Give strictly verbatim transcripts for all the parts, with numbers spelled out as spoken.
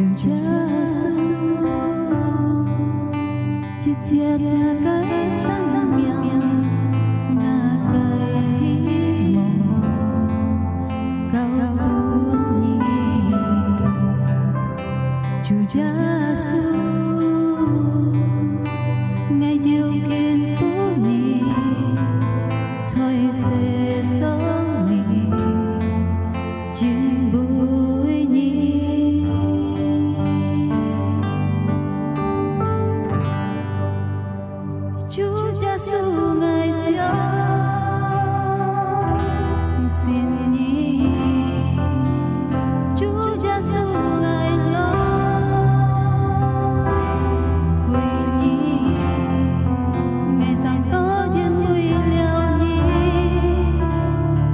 主耶穌，一切个生命，𠊎个希望，交分你。主耶穌，𠊎要敬拜你，在世上你。 敬拜你。主耶穌，𠊎相信你。主耶穌，𠊎來歸你。𠊎生到因為了你。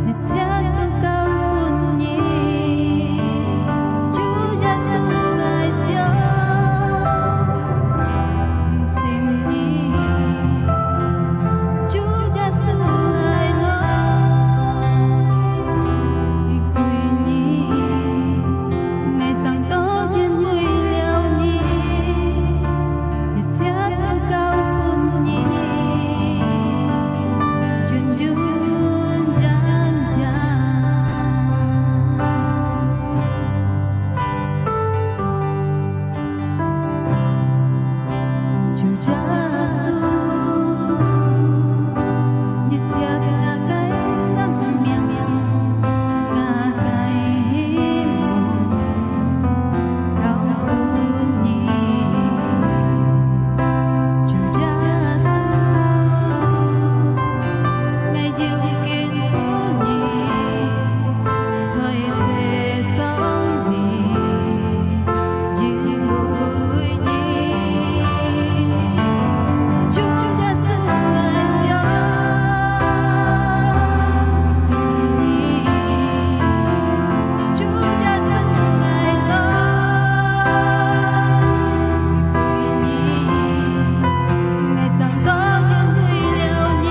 一切都交分你。主耶穌，𠊎相信你。主耶穌，𠊎來歸你。𠊎生到因為了你。 一切都交分你，純純正正。主耶穌，一切个生命，𠊎个希望。 交分你。主耶穌，𠊎要敬拜你，在世上你，敬拜你。主耶穌，𠊎相信你。 主耶穌，𠊎來歸你。𠊎生到因為了你，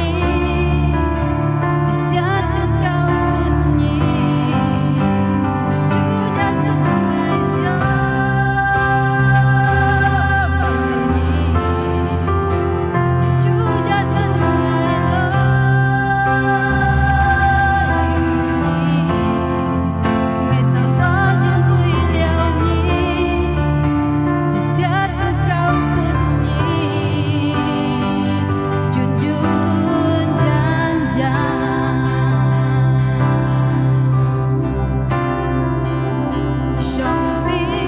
一切都交分你。主耶穌，𠊎相信你。 主耶穌，𠊎來歸你。𠊎生到因為了你，一切都交分你，純純正正。上帝，𠊎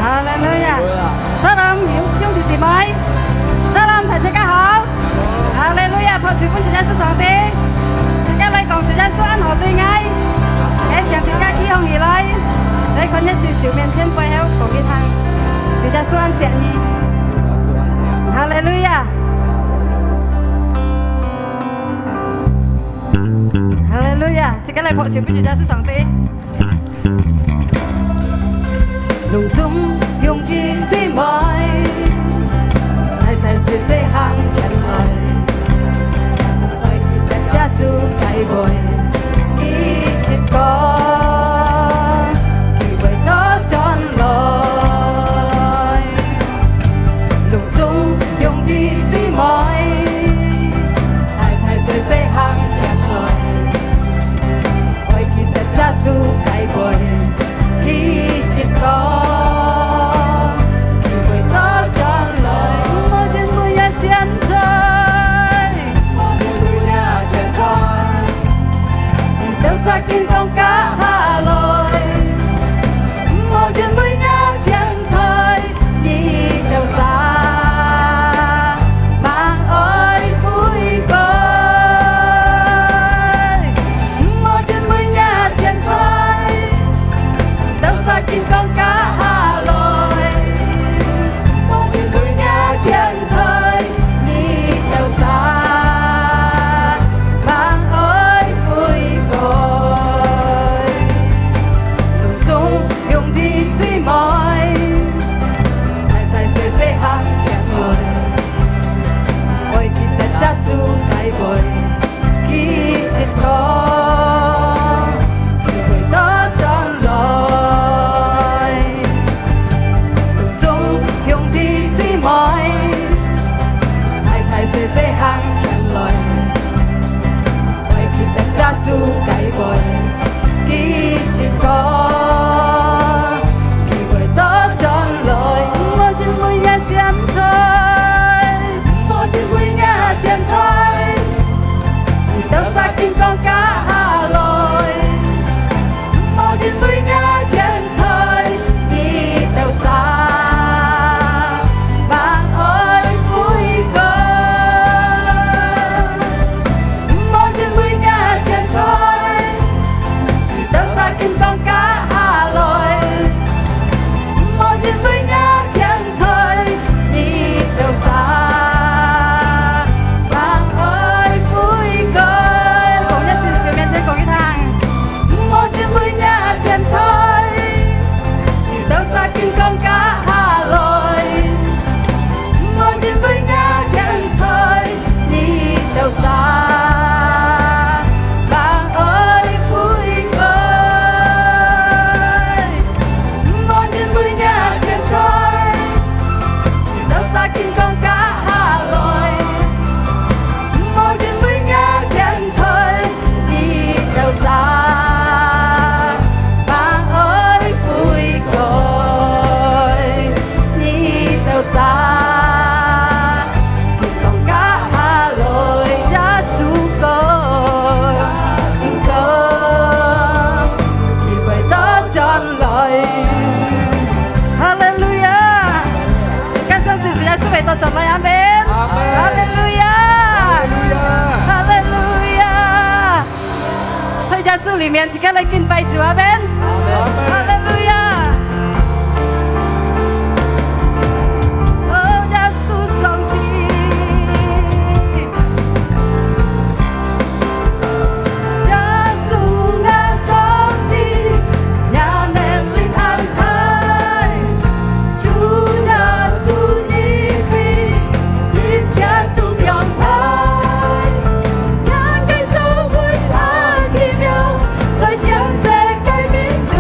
哈利路亞！Shalom，兄弟姊妹，Shalom，大家好！哈利路亞！拍手分主耶穌上帝，大家來講主耶穌恁好對𠊎，𠊎請大家企䟘起來，來看這主手面前背後講一下，主耶穌恁惜你。哈利路亞！哈利路亞！大家來拍手分主耶穌上帝。攏總兄弟姊妹，大大細細行前來，愛記得耶穌該位，佢實講，佢會倒轉來。攏總兄弟姊妹，大大細細行前來，愛記得耶穌該位，佢實講，佢會倒轉來。毋好因為若錢財，毋好因為若錢財，你兜儕緊講甲下來。毋好因為若錢財，你兜儕吂愛悔改。毋好因為若錢財，你兜儕緊講甲下來。毋好因為若錢財，你兜儕吂愛悔改。攏總兄弟姊妹，大大細細行前來，愛記得耶穌該位，佢實講，佢會倒轉來。攏總兄弟姊妹，大大細細行前來，愛記得耶穌該位，佢實講，佢會倒轉來。毋好因為若錢財，毋好因為若錢財，你兜儕緊講甲下來。 毋好因為若錢財，你兜儕吂愛悔改。毋好因為若錢財，你兜儕緊講甲下來。毋好因為若錢財，你兜儕吂愛悔改。講一次，前面再講一趟。 毋好因為若錢財，你兜儕緊講甲下來。毋好因為若錢財，你兜儕吂愛悔改。毋好因為若錢財，你兜儕緊講甲下來。毋好因為若錢財， 你兜儕吂愛悔改，你兜儕緊講甲下來。耶穌講，佢會倒轉來。哈利路亞！感謝主，耶穌會倒轉來，阿們。阿們。哈利路亞！哈利路亞！哈利路亞！ 在耶穌裡面，自家來敬拜主，阿們。阿們。哈利路亞！哦，耶穌上帝，耶穌啊上帝，若能力安排，主耶穌你比一切都強大。 能夠做為他奇妙，在全世界民族，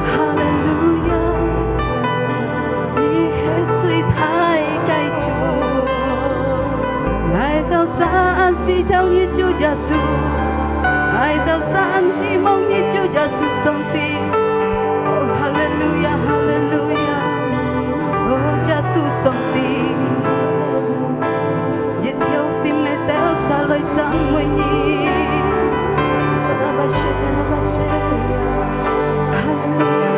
哈利路亞，你係最大个主。𠊎兜儕恁需要你主耶穌，𠊎兜儕恁希望你主耶穌上帝。哦，哈利路亞，哈利路亞，哦，耶穌上帝。 一條心个兜儕來讚美你。哈利路亞，哈利路亞。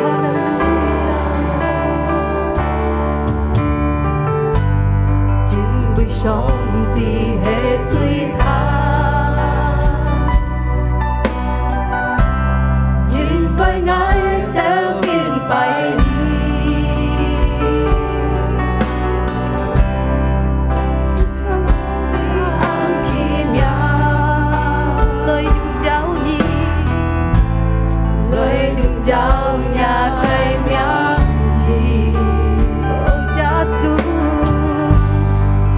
因為上帝係最大，應該𠊎兜敬拜你。 奇妙，來榮耀你，來榮耀你个名字。哦，耶穌，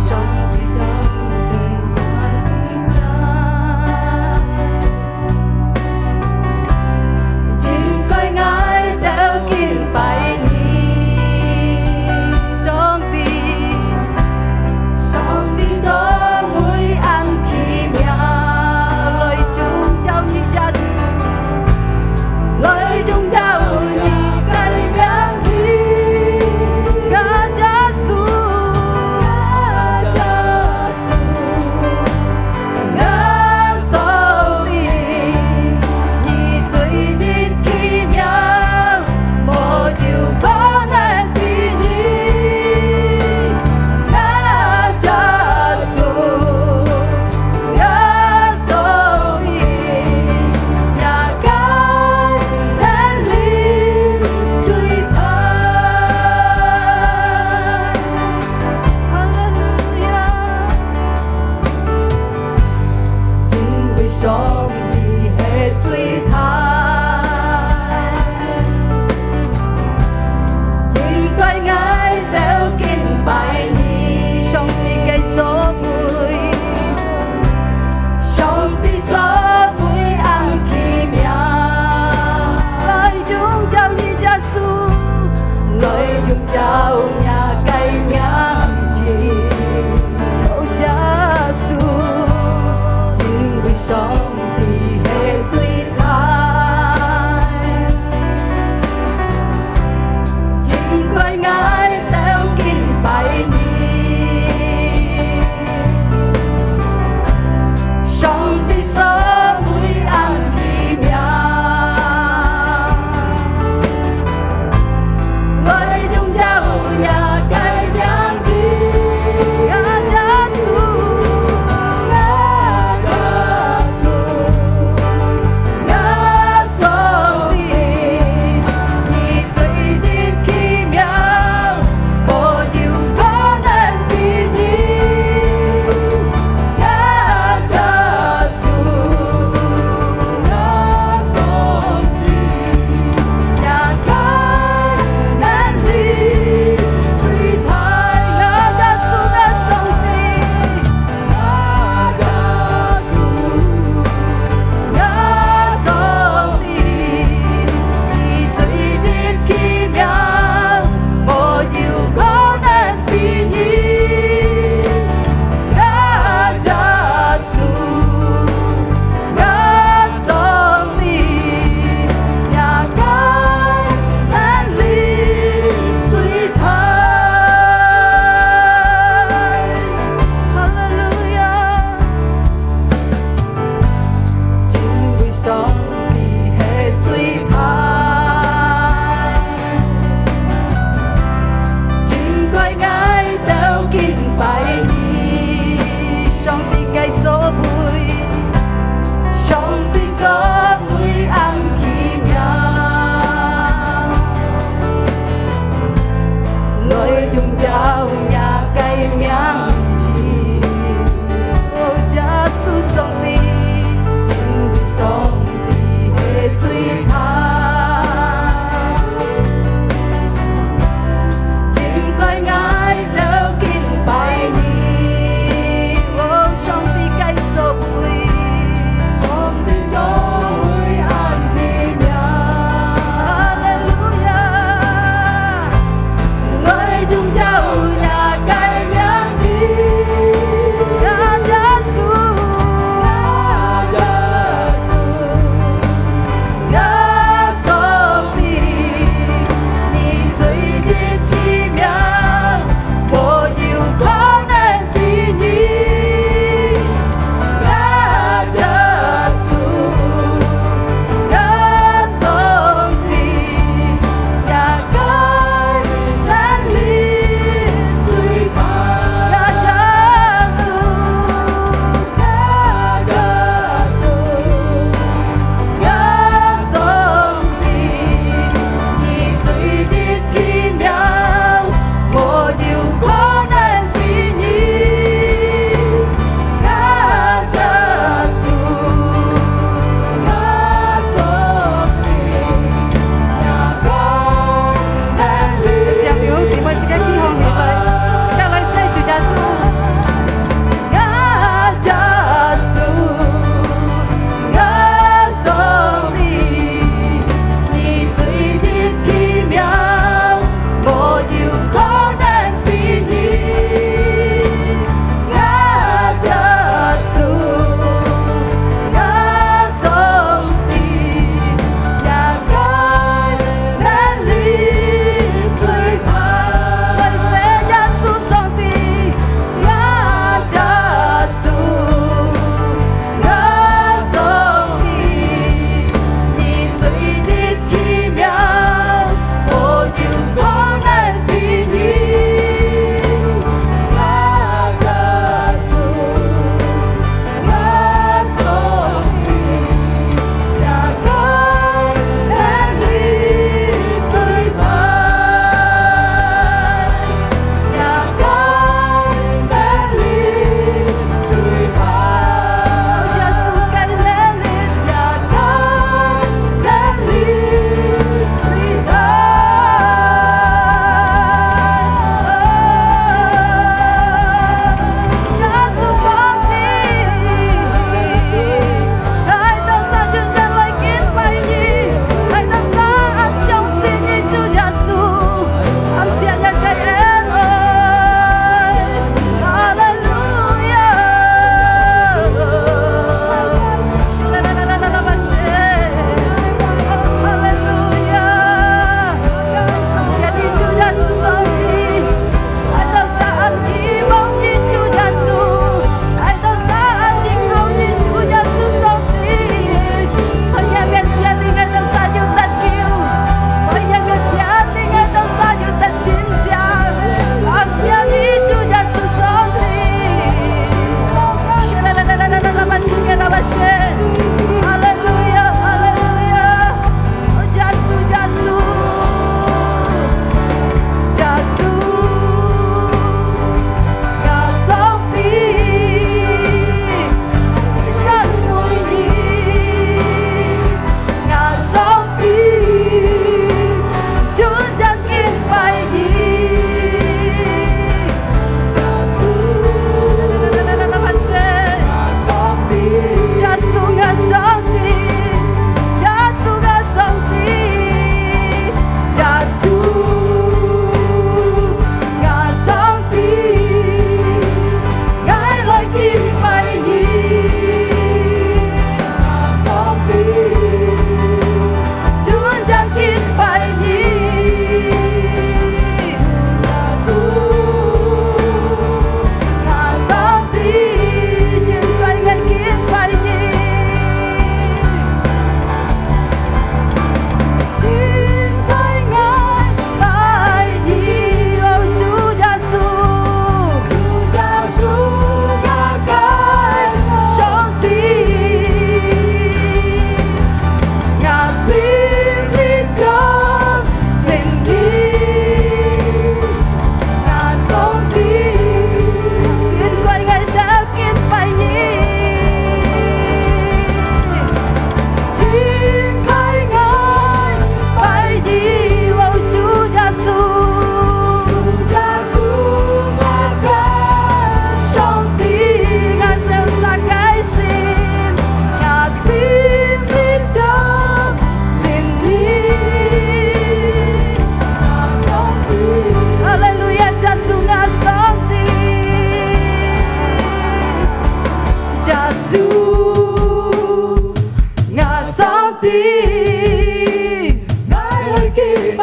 上帝，上帝，哈利路亞。 應該𠊎兜敬拜你，上帝，上帝做每樣奇妙，來榮耀你耶穌，來榮耀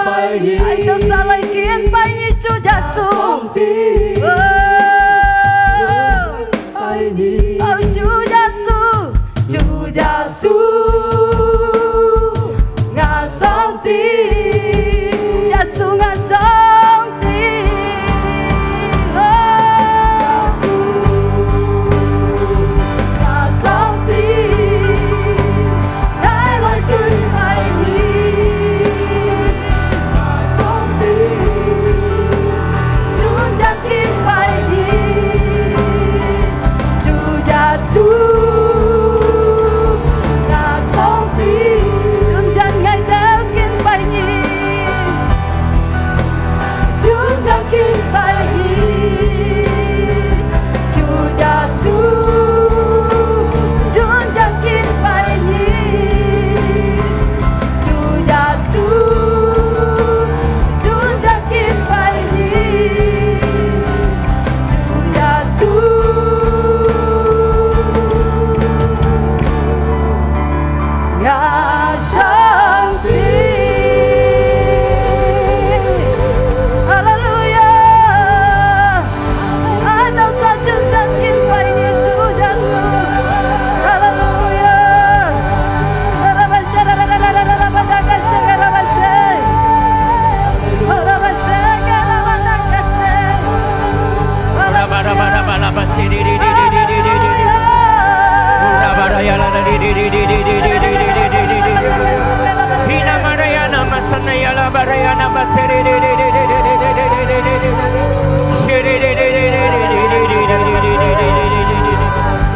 愛到儕來敬拜你，主耶穌。哦，哦，主耶穌，主耶穌，𠊎上帝，耶穌，𠊎上帝。哦，𠊎上帝。 𠊎來敬拜你，𠊎上帝，真正敬拜你，主耶穌，𠊎上帝，真正𠊎兜敬拜你。 真正敬拜你，主耶穌，真正敬拜你，主耶穌，真正敬拜你，主耶穌。 𠊎上帝。哈利路亞！啊，到時真正敬拜耶穌，耶穌。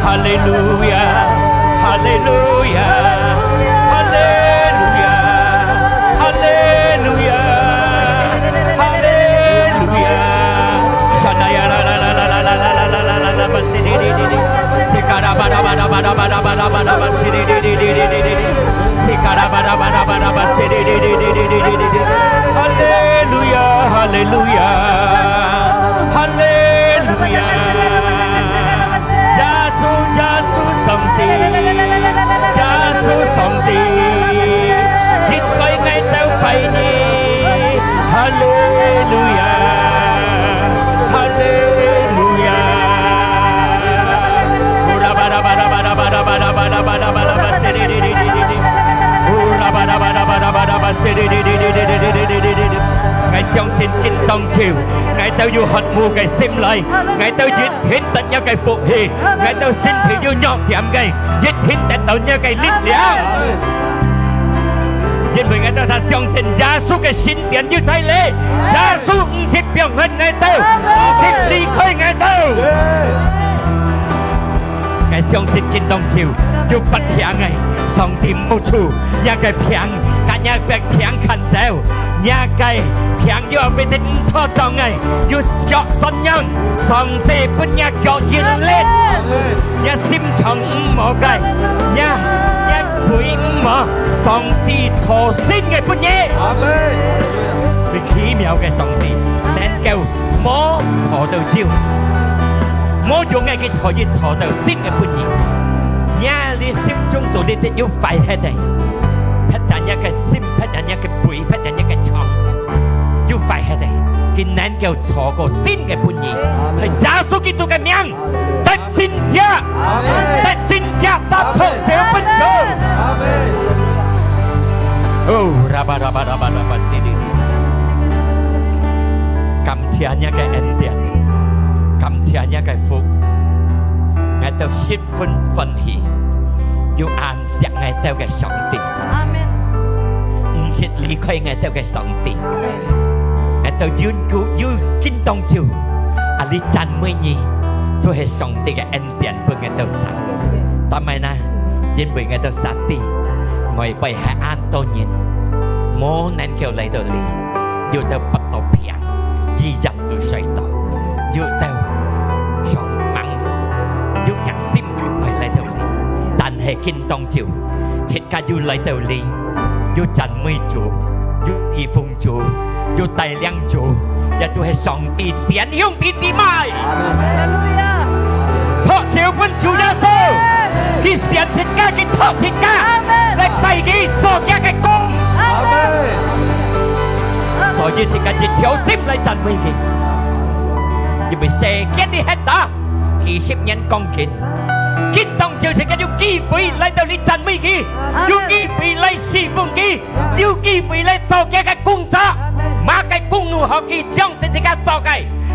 哈利路亞！哈利路亞，哈利路亞，哈利路亞，哈利路亞，哈利路亞。哈利路亞，哈利路亞，哈利路亞。 耶穌，耶穌上帝，耶穌上帝，一切𠊎兜拜你。哈利路亞，哈利路亞。𠊎相信今當晝，𠊎兜有渴慕个心來，𠊎兜一定得若个福氣，𠊎兜身體有弱點个，一定得到若个力量。因為𠊎兜儕相信耶穌个神殿有在這，耶穌毋識放忒𠊎兜，毋識離開𠊎兜。 𠊎相信今當晝有發病个，上帝無錯，若个病，甲若个病牽走，若个病有別个毋妥當个，有腳痠軟，上帝分若腳有力，若心腸毋好个，若，若胃毋好，上帝坐新个分你。阿們。佢奇妙个上帝，能夠 無坐到久，無用个佢坐一坐到新个分你。若你心中肚裡底有壞忒个，或者若个心，或者若个胃，或者若个腸，有壞忒个，佢能夠坐過新个分你。阿們。在耶穌基督个名，得勝者，阿們。得勝者，拍手分主。阿們。哦，拉巴拉巴拉巴拉巴西里里。 感謝若个恩典，感謝若个福，𠊎兜十分歡喜，有恁惜𠊎兜个上帝，阿們。毋識離開𠊎兜个上帝。𠊎兜有，有今當晝，啊，你讚美你，就係上帝个恩典分𠊎兜儕。但係呢，因為𠊎兜儕知，外背係恁多人，無能夠來到這。 有兜發到病，醫院都衰到，有兜上猛，有隻心愛來到這，但係今當晝，自家有來到這，有讚美主，有侍奉主，有帶領主，也就係上帝選用的姊妹。阿們。哈利路亞。拍手分主耶穌，佢選自家，佢託自家，阿們。來拜佢做佢个工。阿們。就自家一條心來讚美佢。因為世間裡歇到幾十年光景，今當晝自家有機會來到你讚美佢，有機會來侍奉佢，有機會來做佢个工作。麼个工作好佢相信自家做个，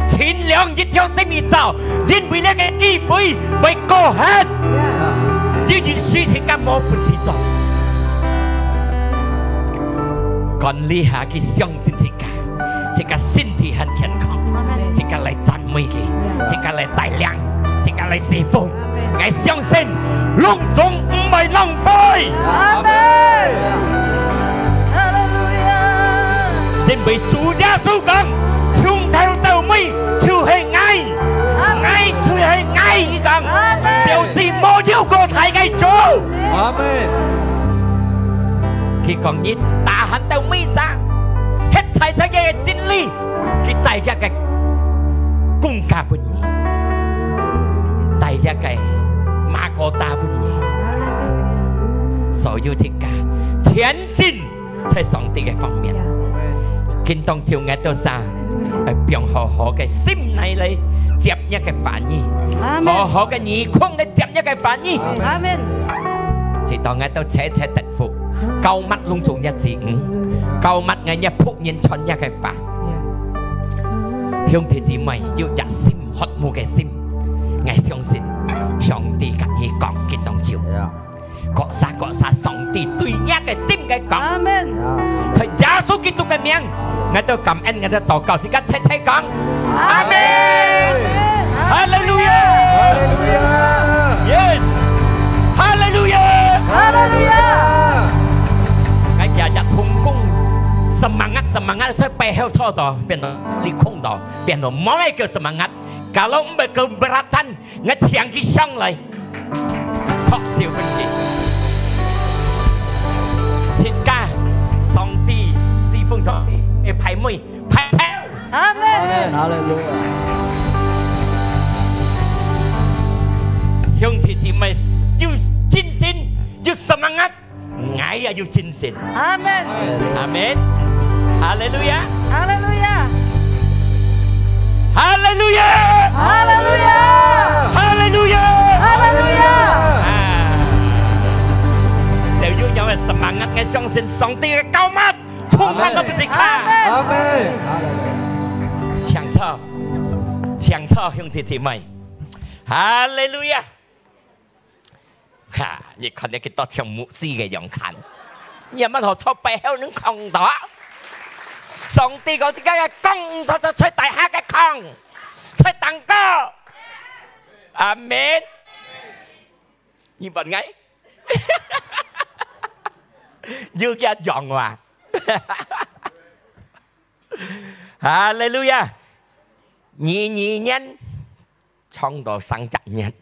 盡量一條心去做，因為這个機會會過忒，有一時自家無本事做。管理下佢相信自家，自家身體還健康，自家來讚美佢，自家來帶領，自家來侍奉。𠊎相信，攏總毋會浪費。阿門。哈利路亞。因為主耶穌講，從頭到尾就係𠊎，𠊎就係𠊎，佢講，表示無有過大个主。阿門。佢講，你打喊到尾聲，歇在這个真理，佢帶佢个工價分你，帶佢个馬可達分你，所有自家前進在上帝个方面。今當晝𠊎兜儕，愛放好好个心內來接若个話語，阿門。好好个耳空來接若个話語。阿門。使到𠊎兜齊齊得福，膏抹攏總若子女，膏抹𠊎若僕人傳若个話。兄弟姊妹，有熱心渴慕个心，𠊎相信上帝甲你講，今當晝。各儕各儕，上帝對若个心个講。阿門。在耶穌基督个名，𠊎兜感恩，𠊎兜禱告，自家齊齊講，阿門。哈利路亞！哈利路亞！Yes！哈利路亞！哈利路亞！𠊎日日同工semangat，semangat，在背後坐到，變到你空到，變到無愛叫semangat。Kalau毋係keberatan， 𠊎請佢上來，拍手分佢。自家上帝，侍奉上帝，愛排尾，排頭。阿門。阿門。哈利路亞。兄弟姊妹，有精神，有semangat。 𠊎也有精神。阿門。阿門。哈利路亞。哈利路亞。哈利路亞。哈利路亞。哈利路亞。哈利路亞。啊，就有恁樣个semangat，𠊎相信上帝个膏抹充滿了自家。阿門。阿門。請坐，請坐，兄弟姊妹。哈利路亞。 哈，你看你幾多像牧師个樣看，你也毋好坐背後能看到。上帝講：「自家个講毋著，就在底下个講，在頂高。」阿門。你問𠊎？有佢樣哇！哈利路亞！二二年 唱到三隻月，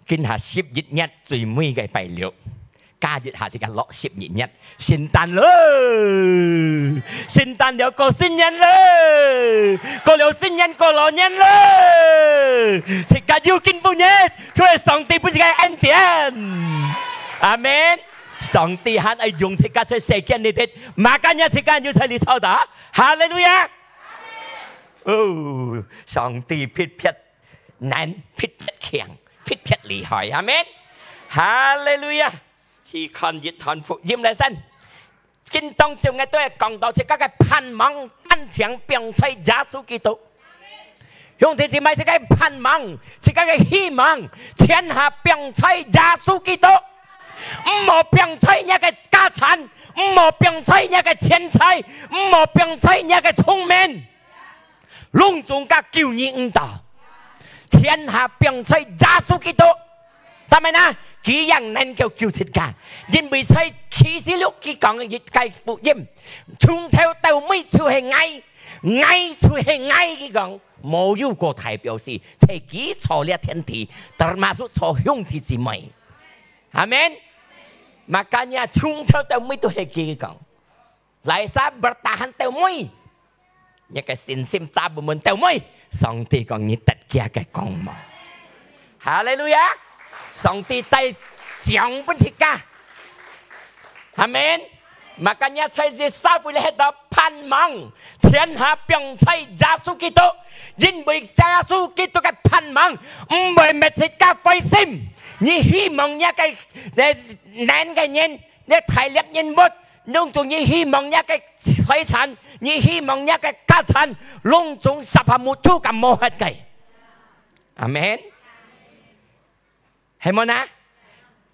今下十一月最尾个拜六，加一下自家落十一月，聖誕咯！聖誕了，過新年咯！過了新年，過老年咯！自家有今晡日，就係上帝分自家个恩典。阿門。上帝還愛用自家在世間裡頭，makanya自家有在這坐到。哈利路亞！哦，上帝特別 難，特別強，特別厲害。阿門。哈利路亞！試看一段福音來先。今當晝𠊎都係講到自家个盼望，單淨放在耶穌基督。兄弟姊妹，自家个盼望，自家个希望，全下放在耶穌基督。毋好放在若个家產，毋好放在若个錢財，毋好放在若个聰明。 攏總甲救你毋到，全下放在耶穌基督。但係呢，佢也能夠救自家，因為在啟示錄佢講一個福音，從頭到尾就係𠊎，𠊎就係𠊎，佢講，無有個代表是，在佢坐這天地，termasuk坐兄弟姊妹。阿門。Makanya從頭到尾都係佢講。 來，sa bertahan到尾。你个信心揸穩穩到尾，上帝講你得佢个光芒。哈利路亞！上帝帶獎分自家。阿門。Makanya在這社會裡歇到盼望，全下放在耶穌基督，因為耶穌基督个盼望毋會搣自家灰心。你希望你个，呃，男个人，你大粒人物，攏總你希望你个財產，你希望你个家產，攏總十下目珠咁無忒个。阿門。 係無呢？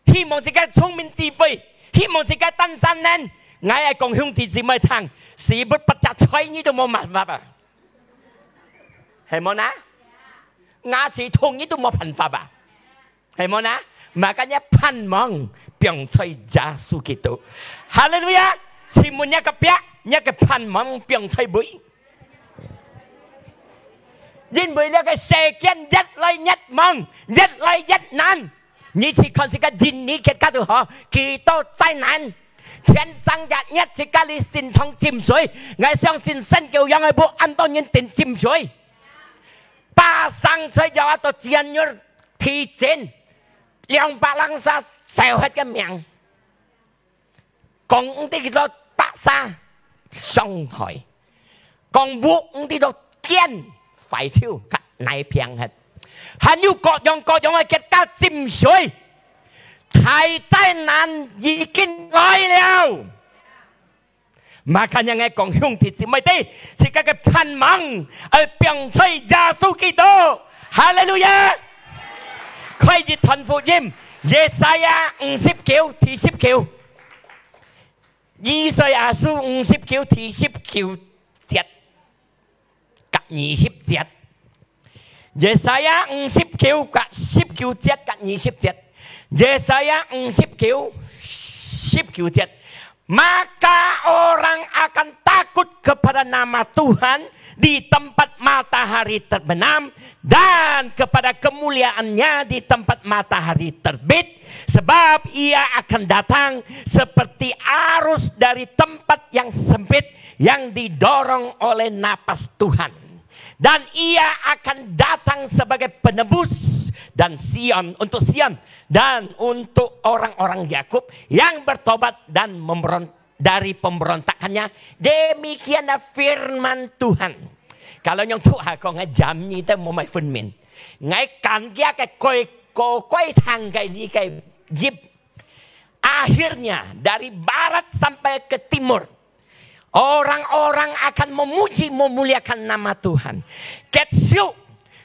希望自家聰明智慧，希望自家單單能。𠊎愛講兄弟姊妹聽，屎朏八隻菜你都無辦法啊。係無呢？牙齒痛你都無辦法啊。係無呢？Makanya盼望放在耶穌基督。哈利路亞！請問你个壁，你个盼望放在位？ 因為這个世間越來越忙，越來越難。你去看這个印尼國家都好，幾多災難。前三日日自家裡聖堂浸水，𠊎相信新教養个無恁多人定浸水。巴生在有一個尖月地震，兩百零儕燒忒个命。 講毋知幾多百儕傷害，講屋毋知幾多間壞手甲泥平忒，還有各樣各樣个國家浸水，大災難已經來了。Makanya𠊎講兄弟姊妹弟，自家个盼望愛放在耶穌基督。哈利路亞！開一段福音，Yesaya五十九第十九。 以賽亞書五十九第十九節甲二十節。Yesaya五十九甲十九節甲二十節。Yesaya五十九，十九節。Maka orang akan takut kepada nama Tuhan di tempat matahari terbenam, dan kepada kemuliaan-Nya di tempat matahari terbit, sebab Ia akan datang seperti arus dari tempat yang sempit yang didorong oleh napas Tuhan, dan Ia akan datang sebagai penebus dan Sion, untuk Sion, dan untuk orang-orang Yakub yang bertobat dan memberon-, dari pemberontakannya. Demikianlah firman Tuhan. Kalau 用土話講，𠊎jam你都無麼分明。𠊎感覺个怪，怪，怪聽个你个音。Akhirnya, dari barat sampai ke timur, orang-orang akan memuji, memuliakan nama Tuhan. Kesu,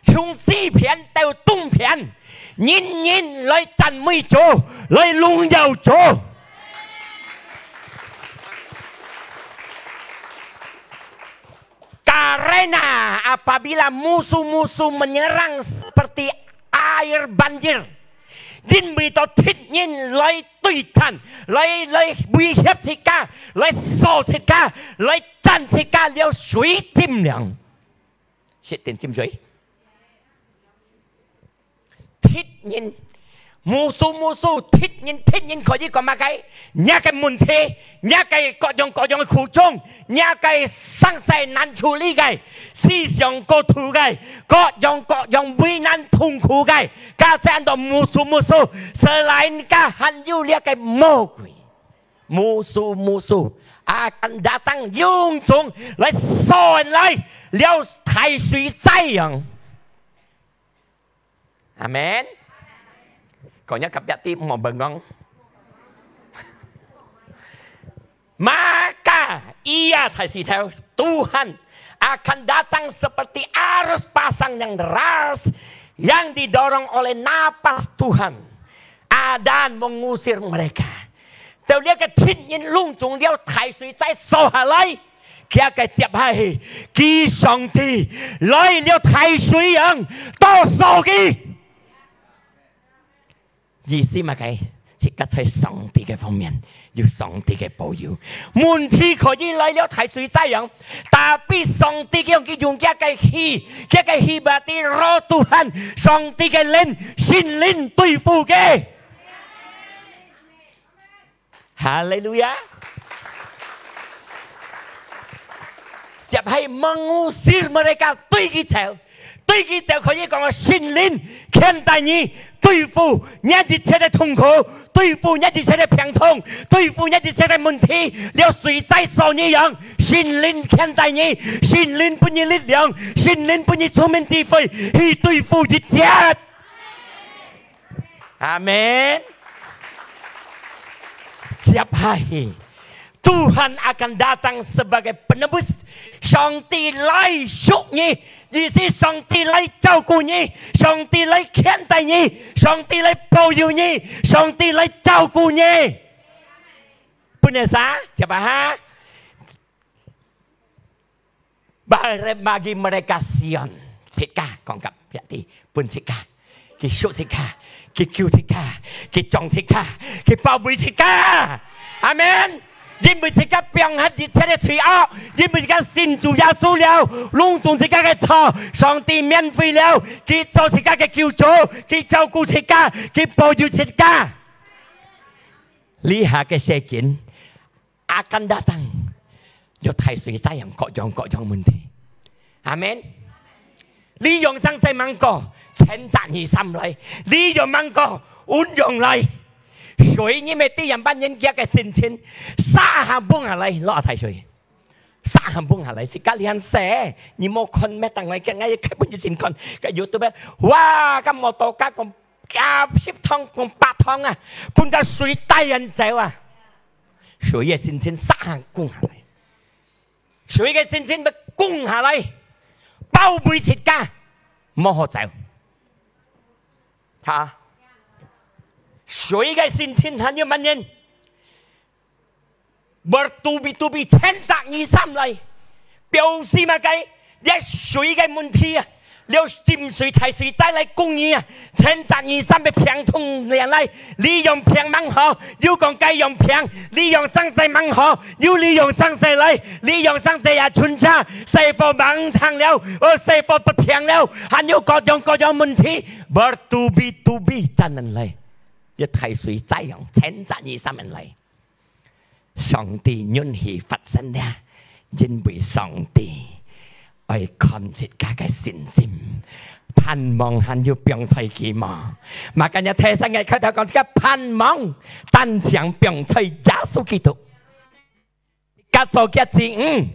從西片到東片，人人來讚美主，來榮耀主。Karena apabila musuh-musuh menyerang seperti air banjir, 因為到敵人來對戰，來，來威脅自家，來掃自家，來戰自家，了水浸了。識定浸水？敵人，musuh-musuh，敵人，敵人可以講麼个？若个問題，若个各樣各樣个苦衷，若个生死難處理个，思想過度个，各樣各樣為難痛苦个，加上到musuh-musuh，selain个還有這个魔鬼。Musuh-musuh akan datang勇壯來掃來，了大水災樣。 阿門。講若隔壁知，莫bengong。Maka ia，大石頭，Tuhan akan datang seperti arus pasang yang deras yang didorong oleh napas Tuhan. Adan mengusir mereka. 到這个敵人攏總了大水災掃下來，佢个接下去，佢上帝來了大水樣，倒掃佢。意思麼个？自家在上帝个方面有上帝个保佑。問題可以來了大水災樣，tapi上帝佢用，佢用佢个氣，佢个氣berarti Roh Tuhan，上帝个靈，聖靈對付佢。 哈利路亞！接下mengusir mereka，對佢走，對佢走可以講聖靈牽帶你，對付若一切个痛苦，對付若一切个病痛，對付若一切个問題，了隨在所你樣，聖靈牽帶你，聖靈分你力量，聖靈分你聰明智慧，去對付一切。阿門。接下去，Tuhan akan datang sebagai penebus。上帝來贖你，意思上帝來照顧你，上帝來牽帶你，上帝來保佑你，上帝來照顧你。分你啥？接下哈。 Bagi mereka Sion，自家講甲別地，分自家，佢惜自家，佢救自家，佢掌自家，佢寶貝自家。阿門。因為自家放下一切个罪惡，因為自家信主耶穌了，攏總自家个錯，上帝免費了，佢做自家个救主，佢照顧自家，佢保佑自家。這下个世間，akan datang，有大水災樣，各樣各樣問題。阿門。你用生死吂過，千載二三來；你用吂過，運用來。所以你乜知樣般人家个心情，沙下崩下來，落大水，沙下崩下來，自家連死，你莫看乜，等𠊎个，𠊎个，開本一心看，个YouTube，哇，个摩托加講，加十趟，講八趟啊，分个水帶人走啊。 水个心情沙下降下來，水个心情要降下來，包圍自家，莫好走。哈？水个心情還有麼人？Bertubi-tubi，千隻二三來，表示麼个？ 這水个問題啊，了浸水大水災來降雨啊，千隻二三个病痛連來，你用病吂好，又講該用病，你用生死吂好，又你用生死來，你用生死也存差，死火吂聽了，哦，死火不平了，還有各樣各樣問題，bertubi-tubi真人來，這大水災樣，千隻二三人來。 上帝允許發生了，因為上帝愛看自家个信心，盼望還有放在佢無？Makanya提醒𠊎開頭講，自家盼望單淨放在耶穌基督。自家做佢个子女，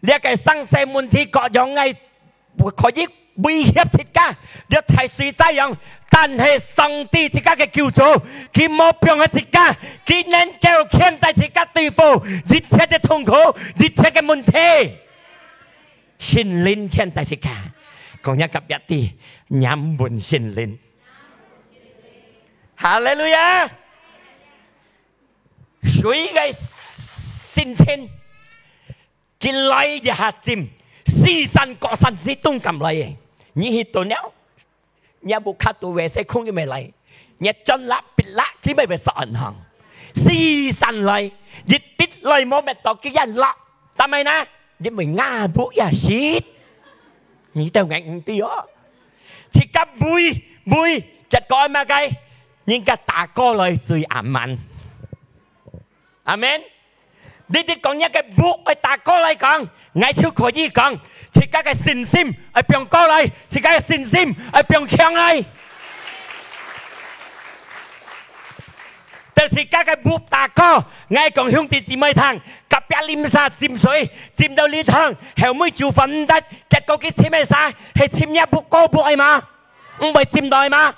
這个生死問題各樣个 可以威脅自家，了大水災樣，但係上帝自家个救主，佢無放下自家，佢能夠牽帶自家對付一切个痛苦，一切个問題。聖靈牽帶自家，講一个別地，黏穩聖靈。哈利路亞！水个心情， 佢來一下浸，四散各散四東敢來个。你去到了，你屋下肚WC空又無來，你轉啦、別啦，佢乜會鎖銀行。四散來，一滴來無乜到佢一落，但係呢，因為𠊎屋也死，你兜𠊎毋知哦。自家會，會，結果麼个？人家打過來最阿慢。阿門。 你哋講一个屋愛打過來講，𠊎就可以講，自家个信心愛放過來，自家个信心愛放強來。等自家个屋打過，𠊎講兄弟姊妹聽，隔壁鄰舍浸水，浸到這趟，後尾就分毋得，結果佢浸个啥？係浸若屋過屋个嘛？毋會浸到个嘛？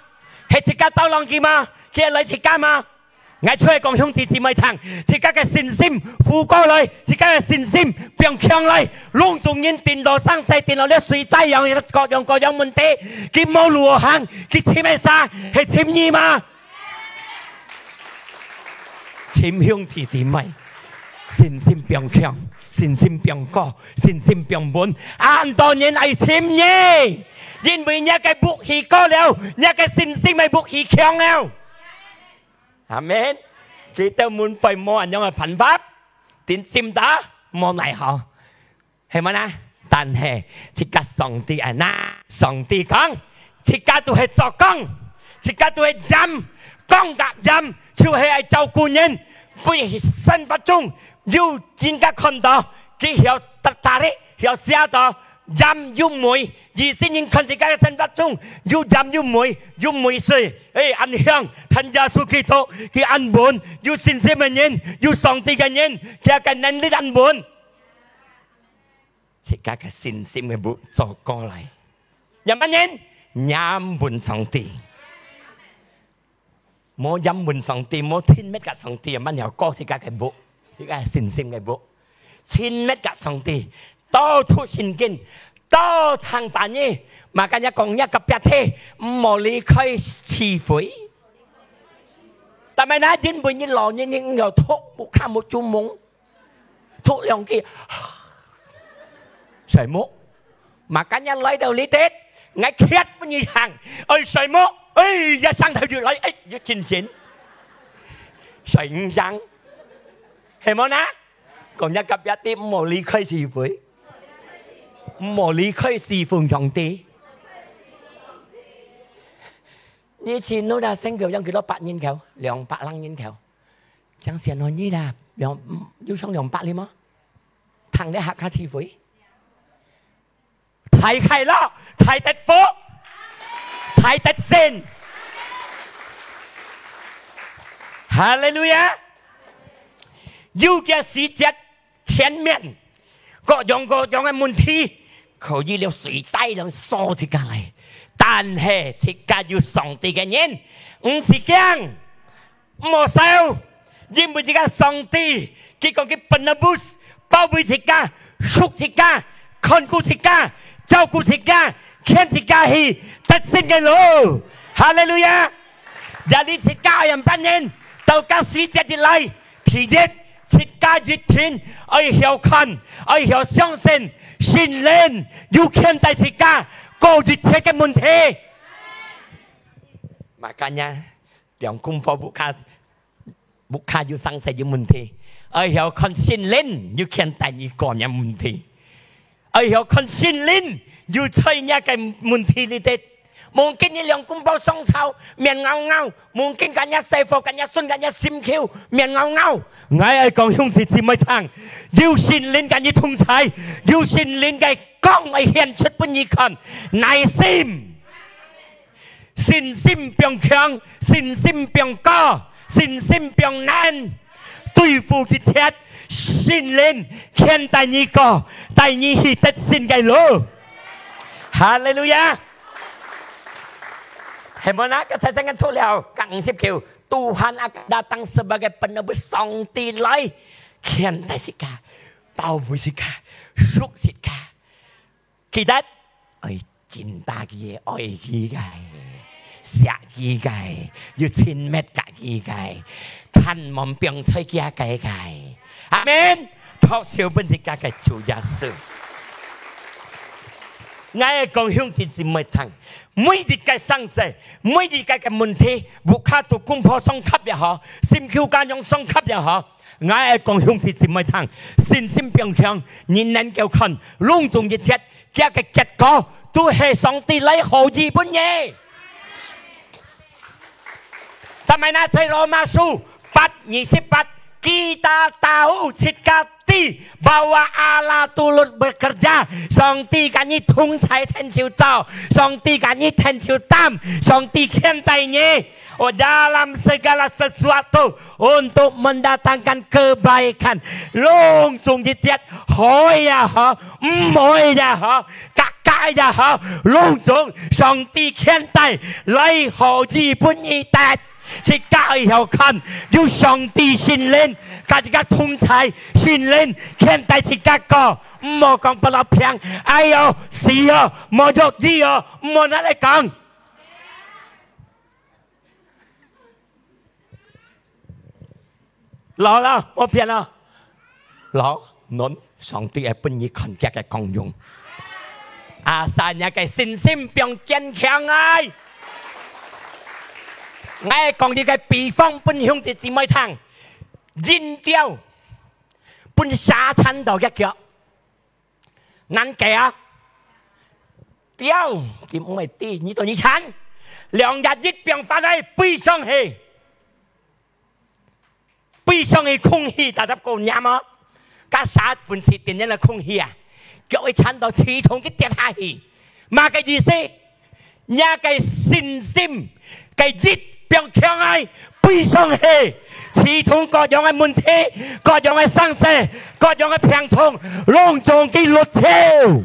係自家兜浪去嘛？佢係來自家嘛？ 𠊎就係講兄弟姊妹聽，自家个信心富過來，自家个信心放強來。攏總人頂到生死，頂到這水災樣，各樣各樣問題，佢無路好行，佢尋个啥？係尋你嘛？尋兄弟姊妹，信心放強，信心放高，信心放穩。恁多人愛尋你，因為若个屋起高了，若个信心个屋起強了。 阿門。佢兜門背無恁樣个辦法，定心打無奈何，係無啦？但係自家上帝愛哪？上帝講，自家都係做工，自家都係鹽，光甲鹽，就係愛照顧人，分生活中有人家看到，佢曉得打理，曉寫到，鹽又味，以色列人看自家个生活中，又鹽又味，又味緒。誒，恁香，聽耶穌基督，佢恁穩，有信心个人，有上帝个人，佢个能力恁穩。自家个信心个屋做過來。仰般人？仰般上帝。 無仰般上帝，無親密个上帝，仰般曉過自家个屋，自家信心个屋。親密个上帝，多讀聖經，多聽話語，makanya講若隔壁个，毋好離開聚會。但係呢，因為你老年人有讀，無看無注目。 讀兩句，睡目。Makanya來到這兜，𠊎歇分你行，愛睡目，哎，一上頭就來，哎，有精神。睡毋醒，係無呢？講若隔壁个，毋好離開聚會，毋好離開侍奉上帝。你去Noda Singkil，有幾多百人口？兩百零人口。 正先哦，你啦，兩，有上兩百哩無？聽這客家聚會。大快樂，大得福，大得勝。哈利路亞！有个時節，前面，各樣各樣个問題，可以了水災了掃自家來。但係自家有上帝个人，毋使驚。 毋好愁，因為自家上帝，佢講佢penebus，保衛自家，贖自家，看顧自家，照顧自家，牽自家去得勝个路。哈利路亞！Jadi自家愛仰般人，到該時節一來，第一，自家一定愛曉看，愛曉相信，聖靈有牽帶自家，過一切个問題。Makanya， 兩公婆屋下，屋下有生事有問題，愛曉看聖靈有牽帶你過若問題，愛曉看聖靈有在若个問題裡底。Mungkin你兩公婆相吵，面拗拗，mungkin該若細伙，該若孫，該若心臼，面拗拗。𠊎愛講兄弟姊妹聽，有聖靈佮你同在，有聖靈个光愛顯出分你看，耐心。 信心變強，信心變高，信心變能，對付一切，聖靈牽帶你過，帶你去得勝个路。哈利路亞！係無呢？該大聲个讀了，該五十九，Tuhan akan datang sebagai penebus，上帝來牽帶自家，保護自家，贖自家。 記得，愛真打佢个，愛佢个，惜佢个，有親密佮佢个，盼望放在佢个个。阿門。拍手分自家个主耶穌。𠊎愛講兄弟姊妹聽，每一个生事，每一个个問題，屋下肚公婆相磕也好，心臼家娘相磕也好， 𠊎愛講兄弟姊妹聽，信心變強，你能夠看攏總一切，佢个結果都係上帝來好意分你。但係呢，在羅馬書八二十八，kita tahu，自家知，bahwa Allah turut bekerja，上帝佮你同在，𢯭手做，上帝佮你𢯭手擔，上帝牽帶你。 Oh, dalam segala sesuatu untuk mendatangkan kebaikan。攏總一切，好个也好，毋好个也好，假假个也好，攏總上帝牽帶來好意分你得。自家愛曉看，有上帝聖靈，佮自家同在，聖靈牽帶自家過，毋好講不落病，哎喲，死哦，無藥醫哦，毋好拿來講。 老了，無變了。老，恁上帝會分你看見个光榮。Asal若个信心放堅強來。𠊎講一个比方分兄弟姊妹聽。人鳥分蛇纏到个腳， 難解啊！鳥，佢毋會知，你做你纏，兩日一變化來飛上去，飛上去空氣，大家過黏啊！該蛇本是點樣个空氣啊？腳會纏到自動佢跌下去。麼个意思？若个信心个翼放強个，飛上去，自動各樣个問題、各樣个生死、各樣个病痛，攏總佢落手。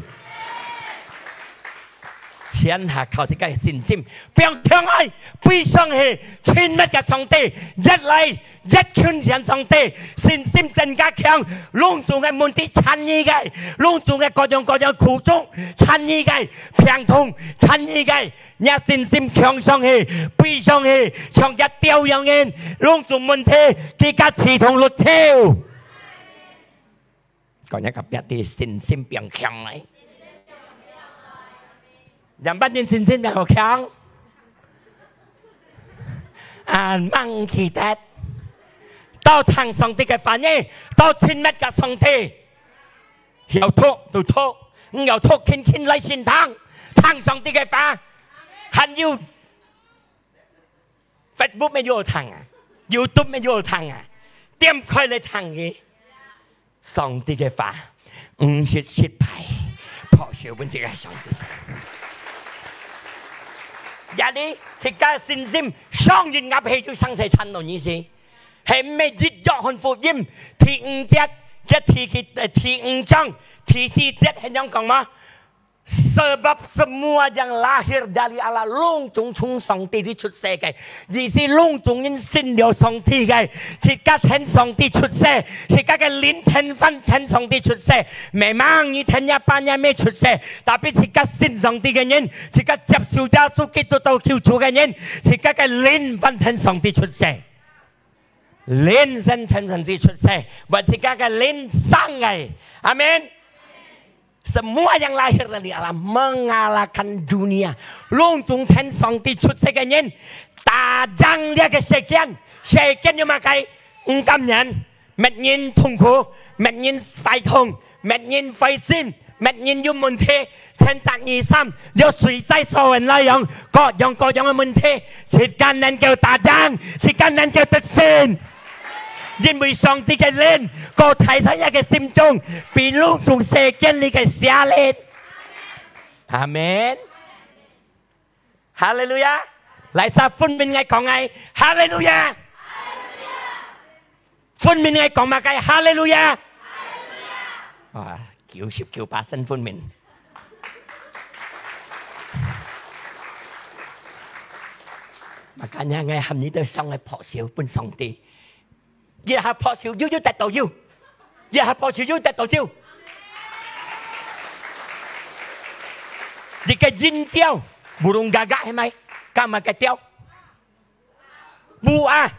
全下靠自家个信心，放強愛，飛上去，親密个上帝，越來越近前上帝，信心增加強，攏總个問題纏你个，攏總个各樣各樣苦衷纏你个，病痛纏你个，若信心強上去，飛上去，像隻鳥樣个，攏總問題，佢个自動落手。 講一个別个信心變強來。仰般人信心變好強？啊，吂記得。到聽上帝个話語，到親密个上帝。曉讀就讀，毋曉讀，輕輕來聖堂，聽上帝个話。還有 Facebook乜有好聽啊，YouTube乜有好聽啊，點開來聽个。上帝个話，毋識失敗，拍手分自家上帝。這裡自家信心上人壓去就生死纏到你死，係毋係一約翰福音第五節，這第，第五章第四節係恁樣講嗎？ Sebab semua yang lahir dari Allah，攏總從上帝裡出世个，意思攏總人信了上帝个，自家跈上帝出世，自家个靈跈翻跈上帝出世，毋係吂你跈若爸若姆出世，tapi自家信上帝个人，自家接受耶穌基督做救主个人，自家个靈翻跈上帝出世。靈先跈上帝出世，為自家个靈生个。阿門。 Semua yang lahir dari Allah mengalahkan dunia。攏總跈上帝出世个人，打贏這个世間。世間有麼个？毋甘願，搣人痛苦，搣人壞痛，搣人灰心，搣人有問題，千隻二三，有水災所人來用，各樣各樣个問題，自家能夠打贏，自家能夠得勝。 因為上帝个靈，過大在這个心中，比攏總世間裡个邪靈。阿門。哈利路亞！來，儕分明𠊎講𠊎，哈利路亞！分明𠊎講麼个？哈利路亞！啊，九十九巴仙分明。Makanya𠊎喊你兜上來拍手分上帝。 一下拍手，又，又得到有；一下拍手，又得到有。一个音調，burung gagak係無？該麼个調？烏鴉。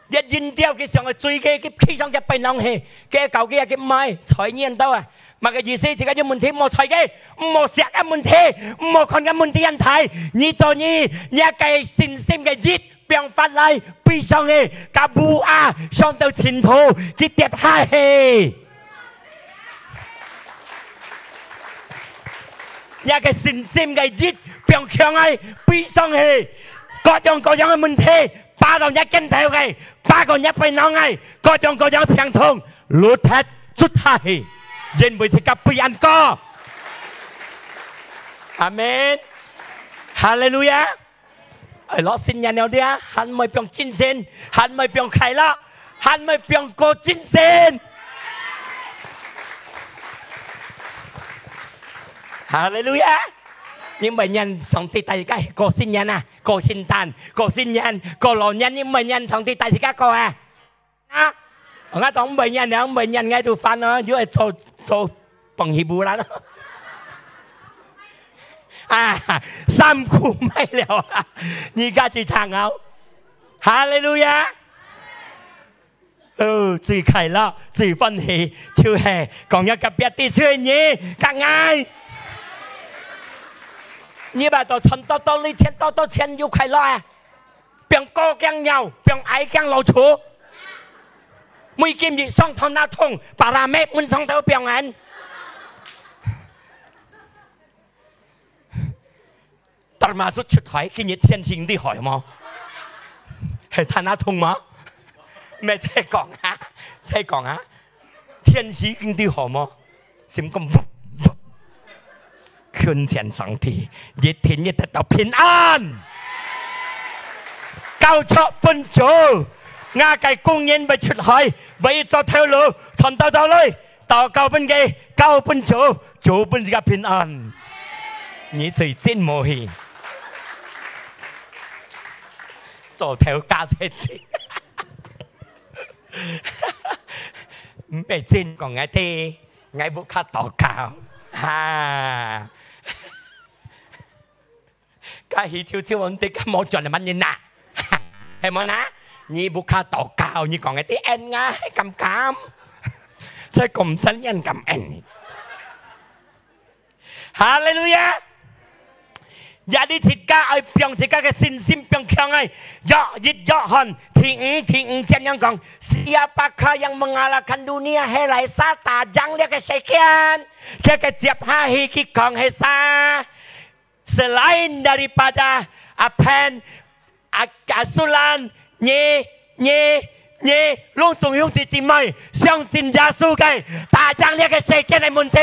這音調佢想愛追佢，佢企上隻背囊去，佢搞佢，佢毋愛，睬你恁多啊！麼个意思？自家有問題，毋好睬佢，毋好惜該問題，毋好看該問題恁大。你做你，你个信心个翼 放發來，飛上去，甲烏鴉上到前途，佢跌下去。若个信心个翼放強个，飛上去，各樣各樣个問題，爬到若肩頭个，爬到若背囊个，各樣各樣个病痛，落忒捽下去，因為自家飛恁高。阿門。哈利路亞。 哎，落新年了，你啊，還毋會放精神，還毋會放快樂，還毋會放過精神。哈利路亞！你毋會念上帝帶你過新年啊，過聖誕，過新年，過老年，你毋會念上帝帶你過啊？ 啊，𠊎當毋會念了，毋會念，𠊎就煩咯，就愛做，做飯戲無啦。啊，衫褲買了啦，你家己聽哦。哈利路亞！哦，最快樂、最歡喜，就係講若隔壁个，就係你，甲𠊎。你把到賺多多利錢，多多錢有快樂啊？ 放高驚鳥，放矮驚老鼠。每今日上tanah通，把拉咩門上頭放人。Termasuk出海，今日天氣厲害無？係tanah通無？毋係，再講啊，再講啊。天時應對好無？心講，嗚，嗚，懇請上帝，一定要得到平安。交託分主，𠊎个工人會出海，會做頭路，賺到到來，禱告分佢，交分主，主分自家平安。你最真無去，做頭家才真。 毋係真講𠊎知，𠊎屋下禱告，哈。該喜笑笑，𠊎知該無轉來問人啊，係無啦？你屋下禱告，你講𠊎知，恩啊，敢敢？所以講毋使恩，敢恩。 哈利路亞！Jadi自家愛放自家个信心放強哎。約一約翰第五，第五節樣講：Siapakah yang mengalahkan dunia, hai Laisa, tajang liak个世間。佢个接下去佢講係啥？Selain daripada apen 啊，啊，雖然你，你，你，攏總兄弟姊妹，相信耶穌个，打贏這个世界个問題。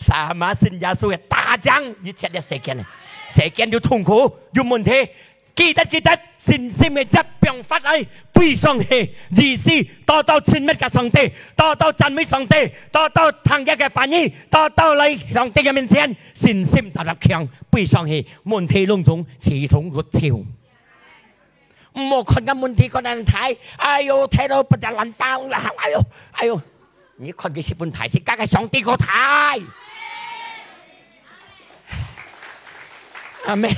Sama信耶穌个，打贏一切這世界个，世界有痛苦，有問題， 記得，記得，信心个一放發來，飛上去，意思，多多親密个上帝，多多讚美上帝，多多聽佢个話語，多多來上帝个面前，信心特別強，飛上去，問題攏總自動落手。毋好看个問題看恁大，哎喲，睇到不得人包啦，哎喲，哎喲。 你看佢十分大，自家个上帝个大。阿門。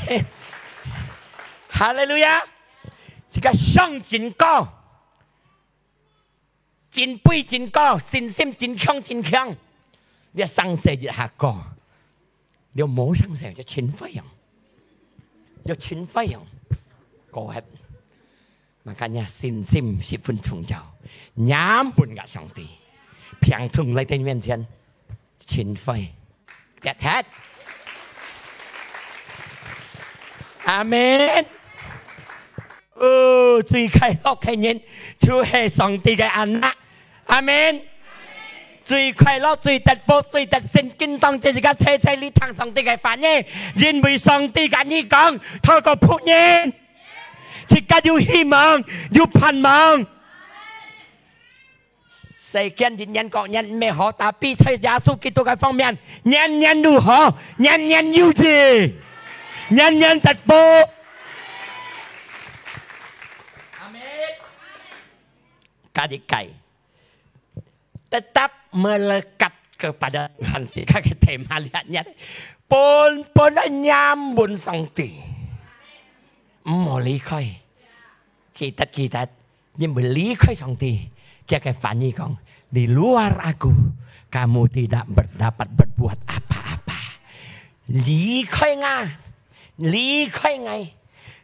哈利路亞！自家上真高，真飛真高，信心真強真強。你生死一下高，你無生死就真飛揚，就真飛揚，高忒。 Makanya信心十分重要，黏分个上帝，病痛來到你面前，塵灰，跌忒。阿門。哦，最快樂个人就係上帝个anak。阿門。最快樂、最得福、最得勝，今當這自家齊齊來聽上帝个話語，因為上帝甲你講，透過僕人， 自家有希望，有盼望。世間一年過年毋係好，tapi在耶穌基督个方面，年年如何，年年有餘，年年得福。阿門。Ketiga, tetap melekat kepada Tuhan，自家个tema lihat，本本愛黏穩上帝，毋好離開。記得，記得，因為離開上帝，佢个話語講，di luar aku, kamu tidak ber-, dapat berbuat apa-apa。離開𠊎，離開𠊎，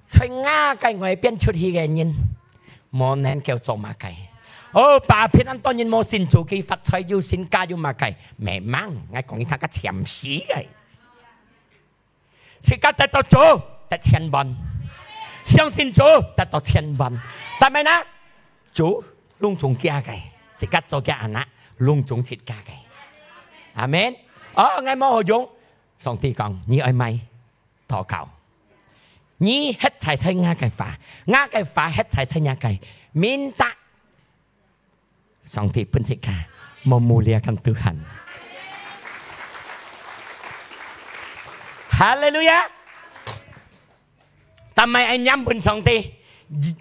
在𠊎个外邊出去个人，無能夠做麼个。哦，把別人當然無信主，佢發財有身家有麼个，memang，𠊎講一下个暫時个。自家得到主，得千萬；相信主，得到千萬。但係呢，主攏總佢个，自家做佢anak，攏總自家个。阿門。哦，𠊎無好用。上帝講，你愛麼个？ 禱告。你歇在在𠊎个話，𠊎个話歇在在你个，minta上帝分自家，memuliakan Tuhan。哈利路亞！但係愛黏穩上帝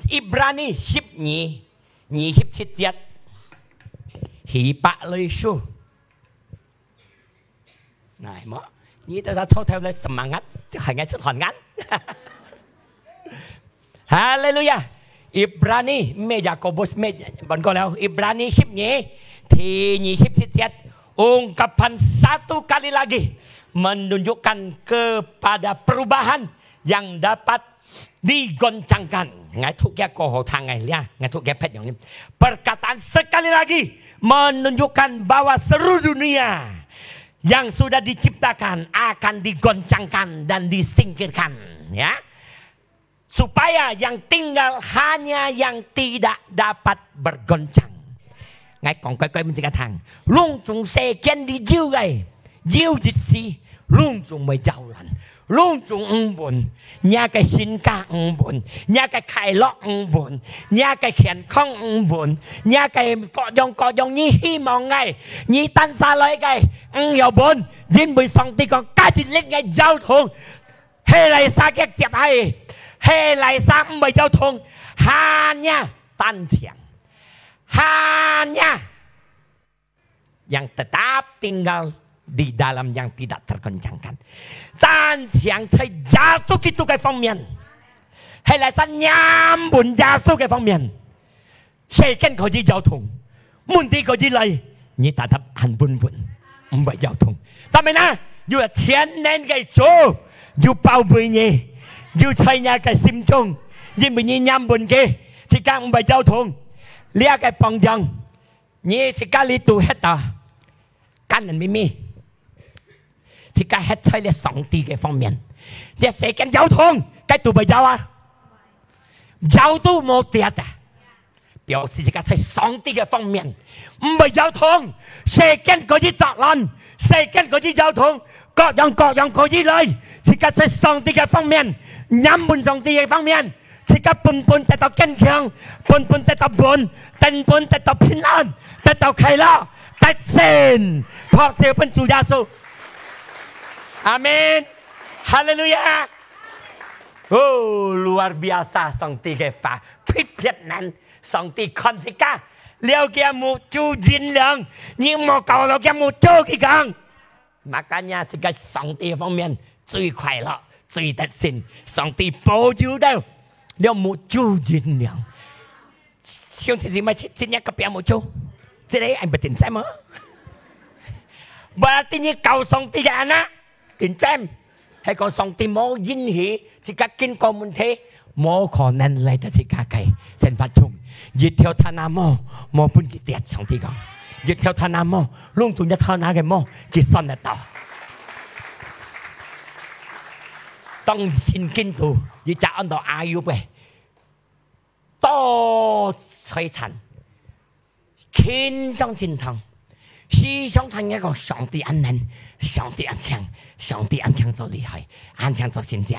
，Ibrani十二，二十七節，希伯來書。 Nah，無，你兜儕坐頭來semangat，就喊𠊎出汗眼。哈利路亞！Ibrani，毋係Yakobus，毋係，換過了。Ibrani十二，第二十七節，ungkapan satu kali lagi menunjukkan kepada perubahan yang dapat digoncangkan. Ngai thuk kia ko ho thang ngai lia, ngai thuk kia phet yang ni. Perkataan sekali lagi menunjukkan bahwa seluruh dunia yang sudah diciptakan akan digoncangkan dan disingkirkan, ya. supaya yang tinggal hanya yang tidak dapat bergoncang. 𠊎講乖乖分自家聽，攏總世間裡有个，有一時，攏總會搖亂，攏總毋穩，若个身家毋穩，若个快樂毋穩，若个健康毋穩，若个各樣各樣你希望个，你等下來个，毋要穩，因為上帝講，該一日个搖動， 係來撒腳接下去，係來撒毋會搖動，hanya單淨，hanya yang tetap tinggal di dalam yang tidak tergoncangkan。單淨在耶穌基督个方面，係來撒黏穩耶穌个方面。 世間可以搖動，問題可以來，你tetap還穩穩，毋會搖動。但係呢，有个全能个主，有包圍你，有在你个心中，因為你黏穩佢，自家毋會搖動。這个榜樣，你自家裡肚歇到，感恩咪咪。 自家歇在這上帝个方面。這世間搖動，該都毋會搖啊，搖都無跌啊。表示自家在上帝个方面，毋會搖動。世間可以作亂，世間可以搖動，各樣各樣可以來，自家在上帝个方面，黏穩上帝个方面， 自家本本得到堅強，本本得到穩，本本得到平安，得到快樂，得勝，拍手分主耶穌。阿門。哈利路亞。哦，luar biasa，上帝个話，特別難。上帝看自家，了解目珠明亮，你莫搞了解目珠，佢講。 Makanya自家上帝方面最快樂、最得勝，上帝保佑到，了目珠明亮。兄弟姊妹，今日隔壁目珠，這個還不真讚嗎？Berarti你搞上帝个anak，真讚。係講上帝無允許自家經過問題， 無可能來到自家个生活中，一條tanah無，無分佢跌，上帝講，一條tanah無，攏總一條tanah个無，佢算得到。當聖經肚，一隻安到Ayub个，多財產， 經常心痛，時常聽人講上帝恁能，上帝恁強，上帝恁強做厲害，恁強做神蹟。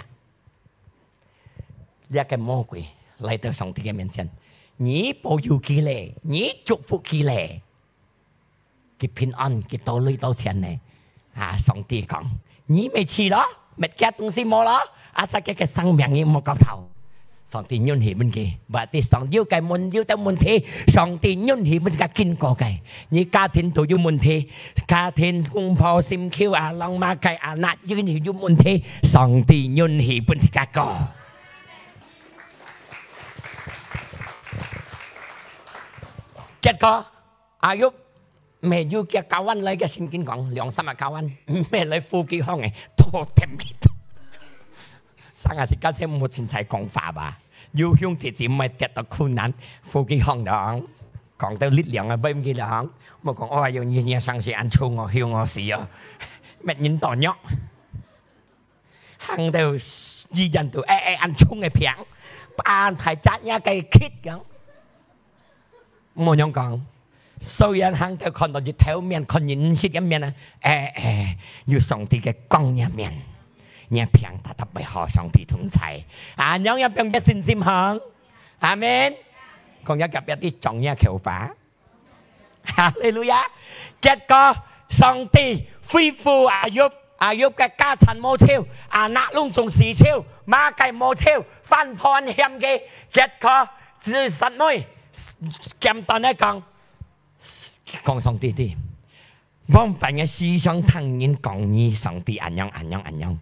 這個魔鬼來到上帝个面前，你保佑佢咧，你祝福佢咧，佢平安，佢多鐳多錢咧。 啊，上帝講，你乜去咯，乜其他東西無咯，啊，自家个生命你莫搞頭。上帝允許分佢，berarti上有个問，有个問題，上帝允許分自家經過个。你家庭都有問題，家庭公婆心臼啊，啷麼个anak有，有問題，上帝允許分自家過。結果， Ayub，乜有个kawan來个聖經講，兩三個kawan，乜來扶佢䟘个，都跈佢。生啊，自家先莫凊彩講話吧。有兄弟姊妹跌到困難，扶佢䟘咯。講到力量啊，分佢咯。莫講，哎喲，你，你上次恁粗我，凶我死哦。乜人多弱。 行到醫院肚，哎，哎，恁重个病，搬大隻若个kit樣。無樣講，雖然行到看到日頭面，看人毋識个面啊，哎，哎，有上帝个光个面，若病tetap會好，上帝同在。啊，樣樣病个信心行。阿門。講一隔壁个，講若口話。 哈利路亞！結果上帝恢復Ayub，Ayub个家產無少，anak攏總死少，麼个無少，翻盤險个。結果，至實尾，簡單來講，講上帝知，往擺个時常聽人講你，上帝恁樣恁樣恁樣。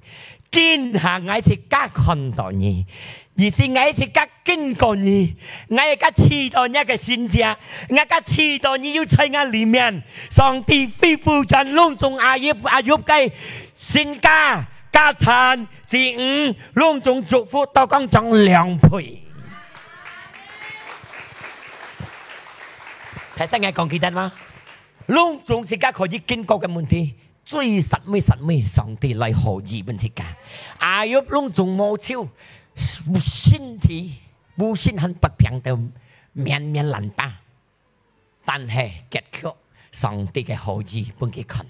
今下𠊎自家看到你，於是𠊎自家經過你，𠊎自家試到若个神蹟，𠊎自家試到你有在𠊎裡面。上帝恢復轉攏總Ayub，Ayub个身家、家產、子女，攏總祝福到講漲兩倍。大聲𠊎講記得嗎？攏總自家可以經過个問題， 最實尾實尾，上帝來好醫分自家。Ayub攏總無愁，身體，無身還發病到綿綿爛疤。但係結局，上帝个好意分佢看，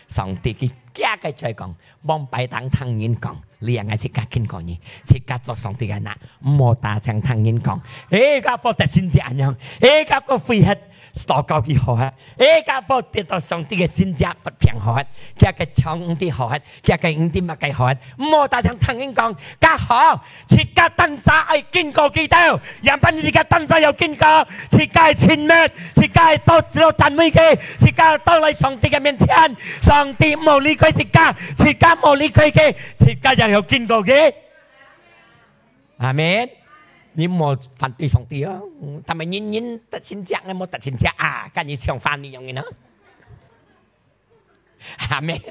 上帝佢，佢个嘴講，往擺當聽人講，你啊，𠊎自家警告你，自家做上帝个那，毋好打聽聽人講，哎，該個得神蹟恁樣，哎，該個廢忒，禱告佢好忒，哎，該個得到上帝个神蹟發病好忒，佢个腸毋知好忒， 佢个毋知麼个好，毋好打聽聽人講，較好，自家單儕愛經過佢兜，仰般自家單儕有經過，自家愛親密，自家愛多多讚美佢，自家愛倒來上帝个面前，上帝毋好離開自家，自家毋好離開佢，自家也有經過佢。阿門。你毋好反對上帝哦，嗯，但係人人得神蹟，𠊎無得神蹟啊，跟你像翻譯樣个呢。 阿門。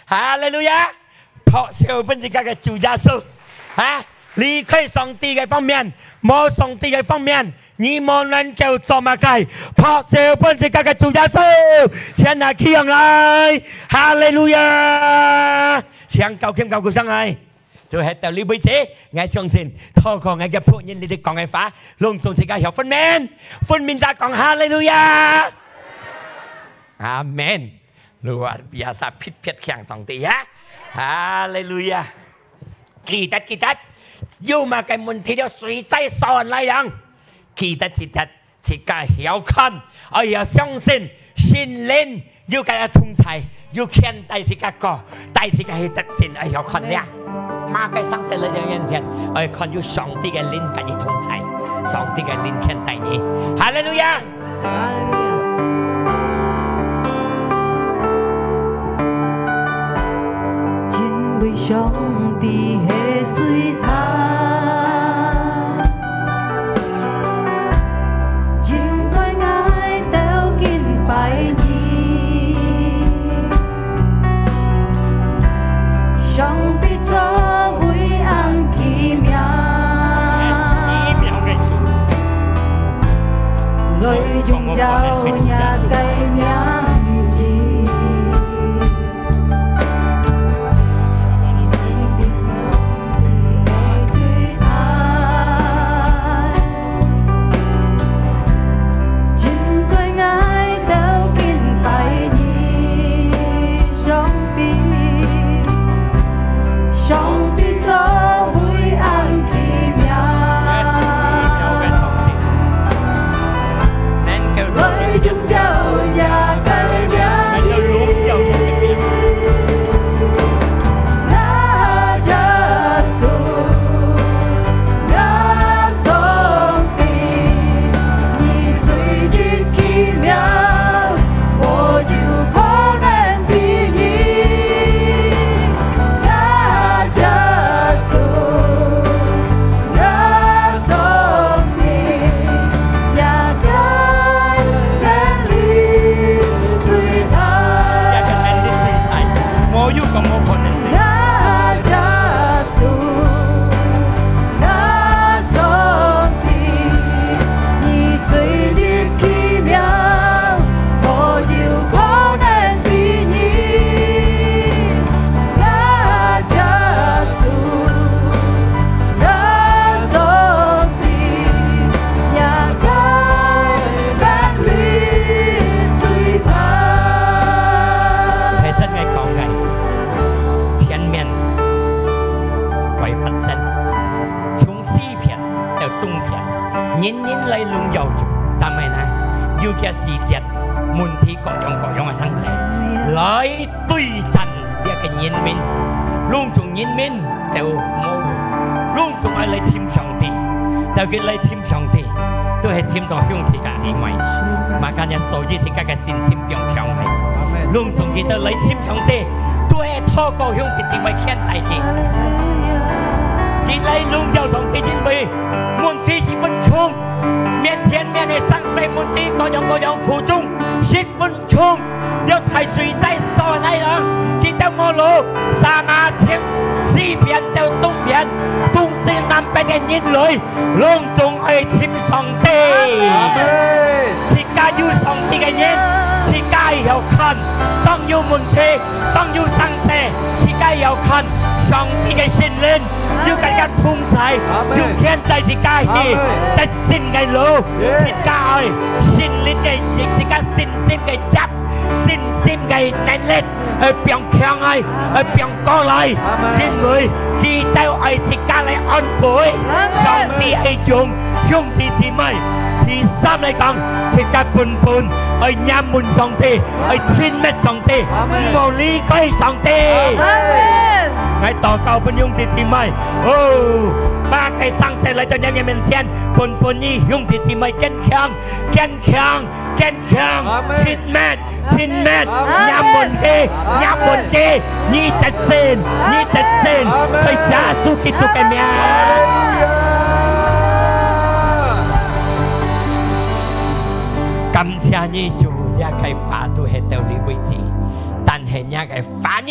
哈利路亞！拍手分自家个主耶穌。啊，離開上帝个方面，無上帝个方面，你無能夠做麼个？拍手分自家个主耶穌，請拿起上來。哈利路亞！請高興高舉上來。 就係到這為止，𠊎相信，透過𠊎个僕人你兜講个話，攏總自家曉分明，分明再講哈利路亞。阿門。Luar biasa，撇撇向上帝呀！哈利路亞！記得，記得，有麼个問題了，隨在上來講。記得，記得， 自家曉看，愛曉相信聖靈有佢个同在，有牽帶自家過，帶自家去得勝，愛曉看了。麼个生死來到眼前，愛看有上帝个靈跟你同在，上帝个靈牽帶你。哈利路亞！哈利路亞！因為上帝係最大。 應該𠊎兜敬拜你。上帝作為恁奇妙，來榮耀若个名字。 係真个講个，前面會發生，從西片到東片，人人來榮耀主，但係呢，有个時節，問題各樣各樣个生死，來對戰這个人民，攏總人民就無，攏總愛來尋上帝，到佢來尋 上帝，都係尋到兄弟姊妹。嘛，今日所以自家个信心變強起。攏總佢兜來尋上帝，都係透過兄弟姊妹牽帶佢。佢來榮耀上帝，因為問題十分重，面前面个生死問題，各樣各樣苦衷，十分重。 有大水災所來了，佢兜無路，三亞、清、西片到東片，東西南北个人類，攏總愛尋上帝。阿門。自家有上帝个人，自家愛曉看，當有問題，當有生死，自家愛要看上帝个聖靈，有佢个同在，阿門。有牽帶自家去，阿門。得勝个路，耶。自家愛聖靈个，自家信心个汁，信心个能力，愛放強來，愛放高來，阿門。因為佢兜愛自家來安慰，阿門。上帝愛用兄弟姊妹。第三來講，自家本本愛仰望上帝， 愛親密上帝，阿門。毋好離開上帝。阿門。𠊎禱告分兄弟姊妹，哦，把个生死來到你个面前，分分你兄弟姊妹堅強，堅強，堅強，阿門。親密，親密，阿門。仰望佢，阿門。仰望佢，你得勝，你得勝，阿門。在耶穌基督个名。哈利路亞。感謝你，主，這个話都係到這為止。 但係若个話語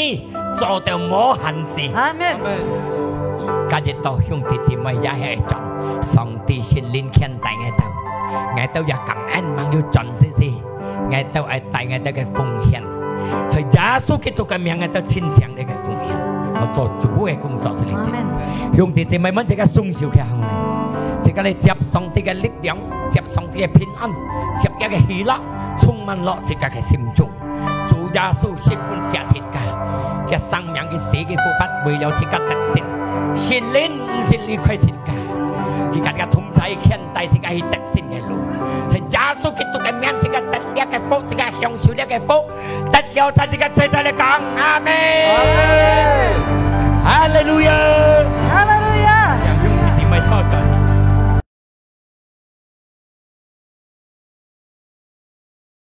做到無限制。阿門。今日到兄弟姊妹也係轉，上帝聖靈牽帶𠊎兜，𠊎兜也感恩，吂有轉時時，𠊎兜愛帶𠊎兜个奉獻，在耶穌基督个名，𠊎兜親像這个奉獻，愛做主个工作係你兜。阿門。兄弟姊妹們，自家雙手擎䟘來，自家來接上帝个力量，接上帝个平安，接佢个喜樂，充滿落自家个心中。 主耶穌十分惜自家，佢生命，佢死，佢復活，為了自家得勝。聖靈毋識離開自家，佢佮自家同在，牽帶自家去得勝个路。在耶穌基督个名，自家得這个福，自家享受這个福，得了，在自家齊齊來講，阿門。阿門。哈利